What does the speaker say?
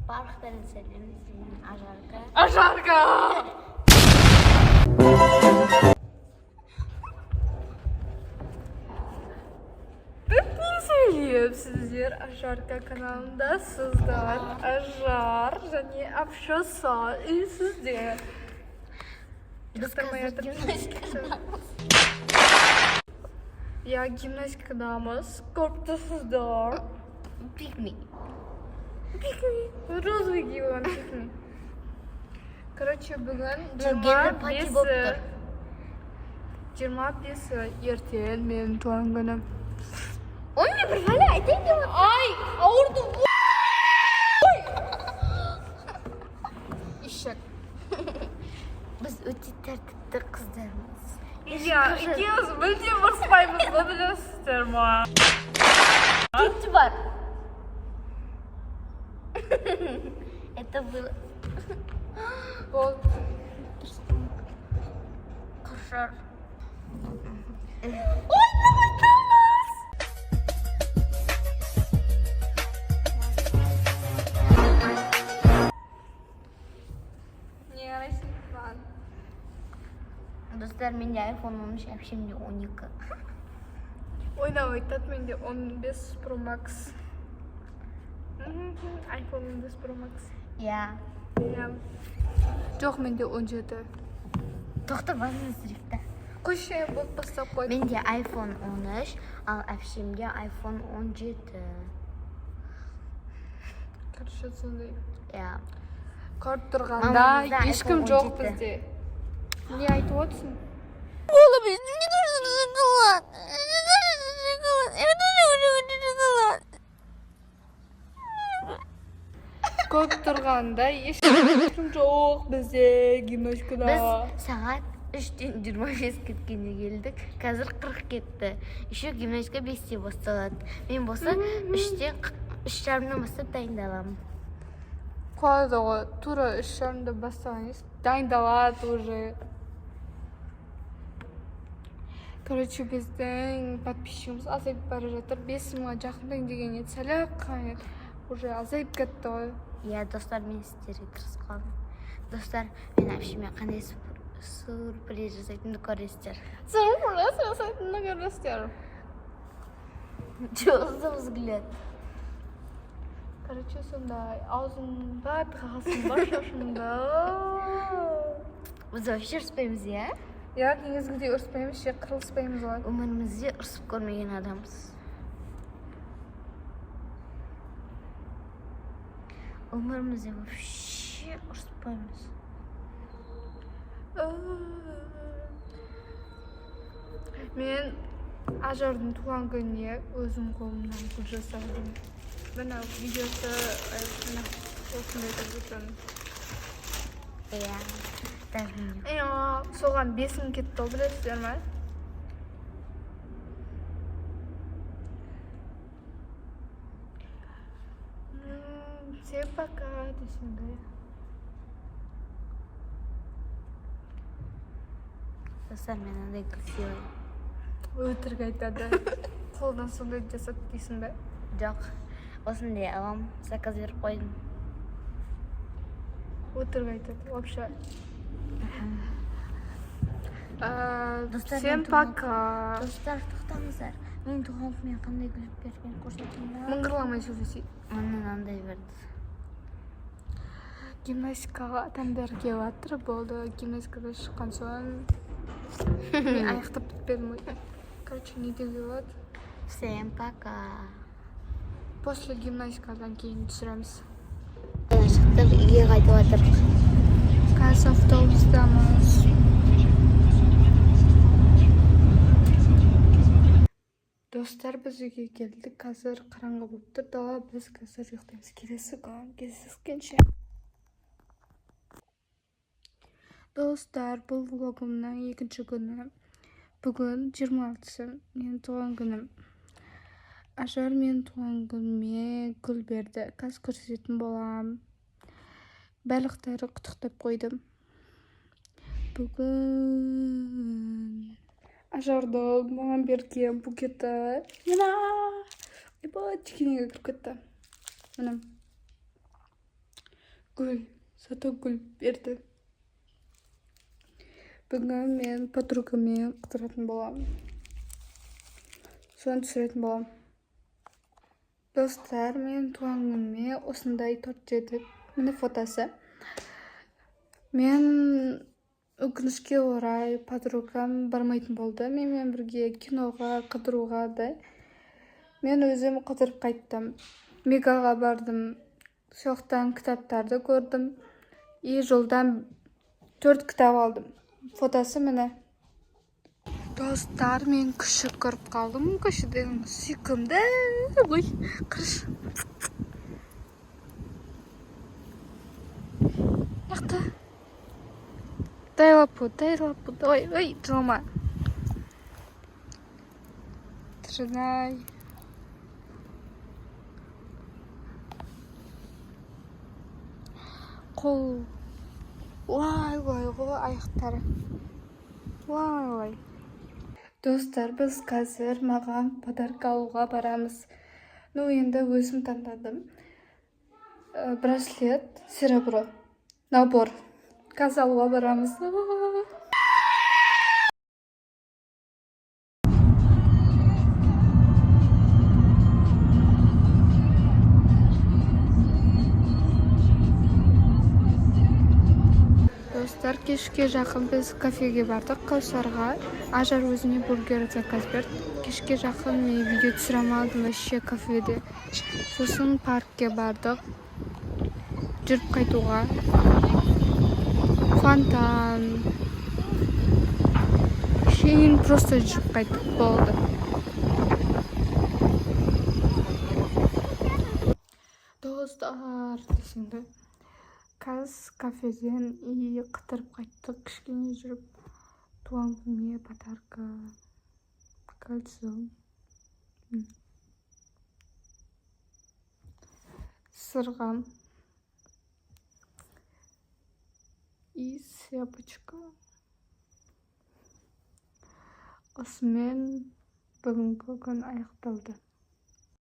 Барлықтарыңа сәлем, сенің Ажарка. Ажарка! Сәлем, сіздер Ажарка каналындасыздар. Ажар және Апшаса и сіздер. Біз Ұйықтамай қазір жатып. гимнастикадамыз. Иә, гимнастикадамыз. Көріп тұрсыздар. Pick me. Pick me. Розовый киіп алған, pick me. Короче, бүгін Мынау гендер party болып 25-і. тұр. 25-і, ертең менің туған күнім. Ой, мен бір бәле айтайын деп отырмын. Ай, ауырды. Ой! Ишак. Біз өте тәртіпті қыздармыз. Иә, екеуміз мүлдем ұрыспаймыз ғой, білесіздер ма? Кетті бар. Это было. Болды. Құршар. Ой, давай. Не қарайсың маған? Достар, менде iPhone 13, әпшемде 12. Ойнап айтады, менде 15 Pro Max. iPhone 15 Pro Max. Иә. Иә. Жоқ, менде 17. Тоқта, басын түсірейік та. Қойшы, болып бастап қой. Менде iPhone 13, ал әпшемде iPhone 17. Короче, сондай. Иә. Көріп тұрғанда Мамамызда ешкім iPhone жоқ 17. бізде. Не айтып отырсың? Мне нужен шоколад. Мне нужен шоколад. Я тоже хочу шоколад. Көріп тұрғанда ешкім жоқ бізде гимнастикада. Біз сағат 3-тен 25 кеткенде келдік. Қазір 40 кетті. Еще гимнастика 5-те басталады. Мен болса 3:30-дан бастап дайындаламын. Қуады ғой, тура 3:30-да бастаған емес, дайындалады уже. Короче, біздің подписчигіміз азайып бара жатыр. 5000-ға жақындайын деген еді, сәл ақ қана еді. Уже азайып кетті ғой. Иә, достар, мен сіздерге тырысып қалдым. Достар, мен әпшеме қандай сюрприз жасайтынымды көресіздер. Сюрприз жасайтынымды көресіздер. Что за взгляд? Короче, сондай, аузымда тығасың ба шашымды? Біз вообще ұрыспаймыз, иә? Иә, негізгідей ұрыспаймыз ше, қырылыспаймыз ғой. Өмірімізде ұрысып көрмеген адамбыз. Өмірімізде вообще ұрыспаймыз. Мен Ажардың туған күніне өзім қолымнан гүл жасадым. Міне, видеосы, міне, осындай компьютердің. Иә. Даже менде. Иә, соған 5000 кетті ғой, білесіздер ма? Всем пока десең де. Достар, мен андай гүл сыйлаймын. Өтірік айтады. Қолдан сондай жасады дейсің бе? Жоқ. Осындай алам, заказ беріп қойдым. Өтірік айтады вообще. Достар, Всем мен туған- пока. Достар, тоқтаңыздар. Менің туған күніме қандай гүл берген, көрсетейін ба? Мыңғырламай сөйлесейік. Міне, мынандай берді. Гимнастикаға адамдар келіп жатыр, болды. Гимнастикадан шыққан соң мен аяқтап бітпедім ғой. Короче, не деуге болады? Всем пока. После гимнастикадан кейін түсіреміз. Шықтық, үйге қайтып жатырмыз. Қазір автобустамыз. Достар, біз үйге келдік. Қазір қараңғы болып тұр дала. Біз қазір ұйықтаймыз. Келесі күн кездескенше. Достар, бұл влогымның екінші күні. Бүгін 26-сы, менің туған күнім. Ажар менің туған күніме гүл берді. Қазір көрсететін боламын. Барлықтары құттықтап қойдым. Бүгін Ажардың маған берген букеті мына. Ойбай, кішкенеге кіріп кетті. Міне. Гүл, зато гүл берді. Бүгін мен подругамен қыдыратын боламын. Соны түсіретін боламын. Достар, мен туған күніме осындай торт жедік. Міне фотосы. Мен өкінішке орай подругам бармайтын болды. Менімен бірге киноға, қыдыруға да. Мен өзім қыдырып қайттым. Мегаға бардым. Соқтан кітаптарды көрдім. И жолдан 4 кітап алдым. Фотосы міне. Достар, мен күшік көріп қалдым. Көшеден сүйкімді. Ой, қырыш. Яқты. Дай лапу, дай лапу. Ой, ой, жылама. Тырнай. Қол. Лай, лай ғой аяқтары. Лай, лай. Достар, біз қазір маған подарка алуға барамыз. Ну, енді өзім таңдадым. Браслет, серебро, набор. Қазір алуға барамыз. Достар, кешке жақын біз кафеге бардық, Кәусарға. Ажар өзіне бургер заказ берді. Кешке жақын мен видео түсіре алмадым вообще кафеде. Сосын паркке бардық. Жүріп қайтуға. Фонтан. Шейін просто жүріп қайттық болды. Достар, десең де. Қазір кафеден и қыдырып қайттық кішкене жүріп. Туған күніме подарка, кольцо, сырға и цепочка. Осымен бүгінгі күн аяқталды.